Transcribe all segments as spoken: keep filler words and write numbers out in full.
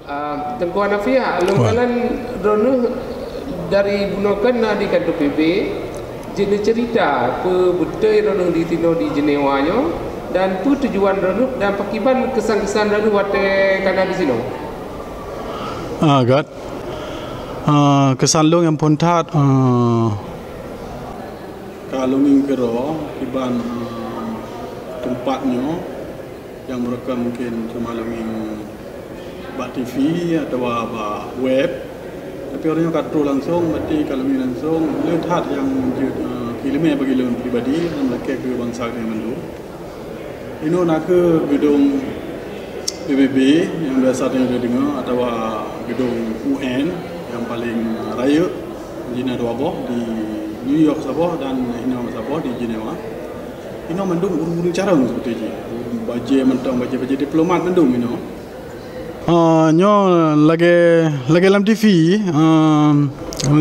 Ah, Teungku Hanafiah, lôn kalon droeneuh dari bunoe keunoe di kantor P B B, jeuet neuceurita peue beutôi droeneuh di sinoe di Jenewa nyoe, dan peue tujuan droeneuh dan pakriban keusan-keusan droeneuh watée kana di sinoe? Ah, gat. Ah, keusan lôn nyang phon that, ah, ka lôn ngieng keudroe kiban, ah, teumpat nyoe nyang meureuka mungken cuma lôn ngieng bak T V atawa bak web. Tapi uroe nyoe ka trok langsong, berarti ka lôn ngieng langsong, le that nyang jeuet, eh, keu ileumèe bagi lôn pribadi, dan lakèe keu bansa geutanyoe mandum. Inoe na kheueh geudong P B B nyang biasa tanyoe deungoe, atawa geudong U N nyang paleng rayeuk. Di na dua boh, di New York saboh dan inoe saboh di Jenewa. Inoe mandum ureueng-ureueng carông seperti jih. Bajèe mantong, bajèe-bajèe diplomat mandum inoe. Ah, nyoe lagèe, lagèe lam T V, ah,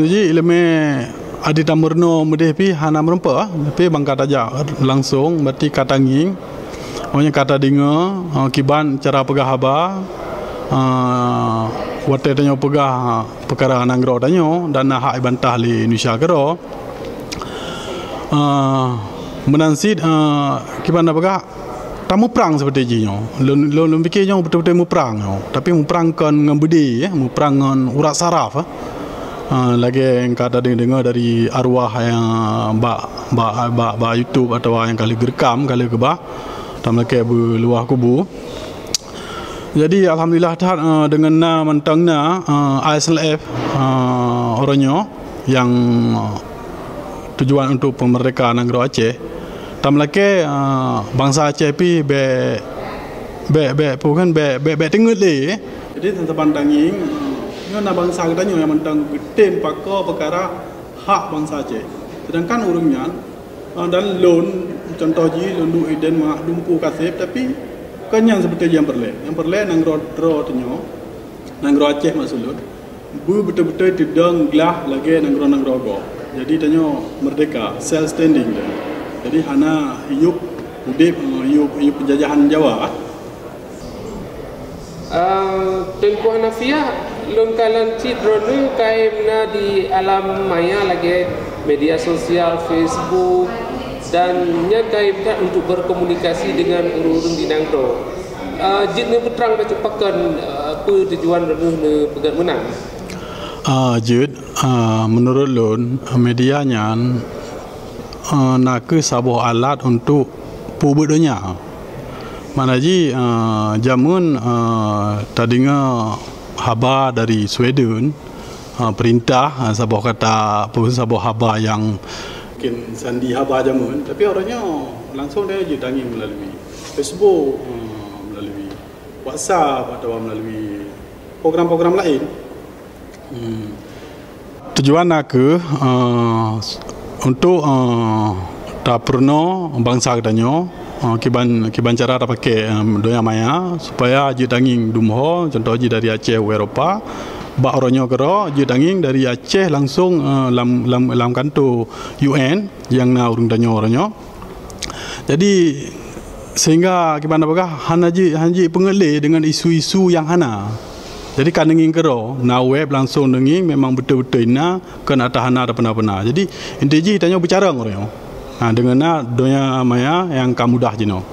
ji ileumèe adik tameurunoe meudeh pih hana meureumpok, tapi bangka tajak langsong, berarti ka tangieng. Oh, nyoe ka tadeungoe, ah, kiban cara peugah haba, ah, watèe tanyoe peugah, ah, peukara nanggroe tanyoe dan na hak jibantah lé Indonesia keudroe. Ah, meunan cit, ah, kiban tapeugah, tamuprang seperti jih nyoe. Lôn, lôn, lôn pikir nyoe beutôi-beutôi muprang nyoe. Tapi muprang kon ngon beudé, eh, muprang ngon urat saraf, eh. Ah, lagèe nyang ka tadeungoe dari arwah nyang bak, bak, bak, bak YouTube atawa nyang ka lheueh geureukam, ka lheueh geubah, tameulakèe bak luwah kubu. Jadi, alhamdulillah that, eh, deungon na mantong na, eh, I S L F, eh, uroe nyoe nyang, eh, tujuan untuk peumeurdeka nanggroe Aceh. Tameulakèe, eh, bansa Aceh pih bèk, bèk, bèk, peue kheun, bèk, bèk, bèk teungeut lé. Jadi, saban tangieng, eh, nyoe na bansa geutanyoe nyang mantong geutem pakoe peukara hak bansa Aceh. Sedangkan ureueng nyan, ah, dan lôn, contoh jih, lôn duek i Denmark, dumpeue kaseb, tapi kon nyan seperti nyang peureulèe. Nyang peureulèe nanggroe droe tanyoe, nanggroe Aceh maksud lôn, beu beutôi-beutôi teudong glah lagèe nanggroe-nanggroe gob. Jadi tanyoe meurdeka, self standing. Jadi hana hiup udép, eh, hiup, hiup penjajahan Jawa. Ah, Teungku Hanafiah, lôn kalon cit droeneuh ka meunan di alam maya lagèe media sosial, Facebook, dan nyan ka meunan untuk berkomunikasi dengan ureueng-ureueng di nanggroe. Ah, jeuet neupeutrang bacut pakon, ah, peue tujuan droeneuh neupeugèt meunan? Ah, jeuet, ah, meunurot lôn, media nyan, eh, na kheueh saboh alat untuk peubeuet donya. Makna jih, eh, jameun, eh, tadeungoe haba dari Sweden, eh, peurintah, eh, saboh kata, peue saboh haba nyang mungken sandi haba jameun, tapi uroe nyoe langsong tanyoe jeuet tangieng meulalu Facebook, eh, meulalu WhatsApp atawa meulalu program-program laén. Hmm. Tujuan na kheueh, eh, untuk, eh, tapeurunoe bansa geutanyoe, eh, kiban, kiban cara tapakèk, eh, donya maya supaya jeuet tangieng dum ho, contoh jih dari Aceh u Eropa, bak uroe nyoe keudroe jeuet tangieng dari Aceh langsong, eh, lam, lam, lam kanto U N nyang na ureueng tanyoe uroe nyoe. Jadi, sehingga kiban tapeugah hana ji, hana jipeungeut lé deungon isu-isu nyang hana. Jadi, ka neungieng keudroe, na web langsong neungieng, memang beutôi-beutôi na, kon ata hana tapeuna-peuna. Jadi, inti jih tanyoe beucarông uroe nyoe. Ha, deungon na donya maya nyang ka mudah jinoe.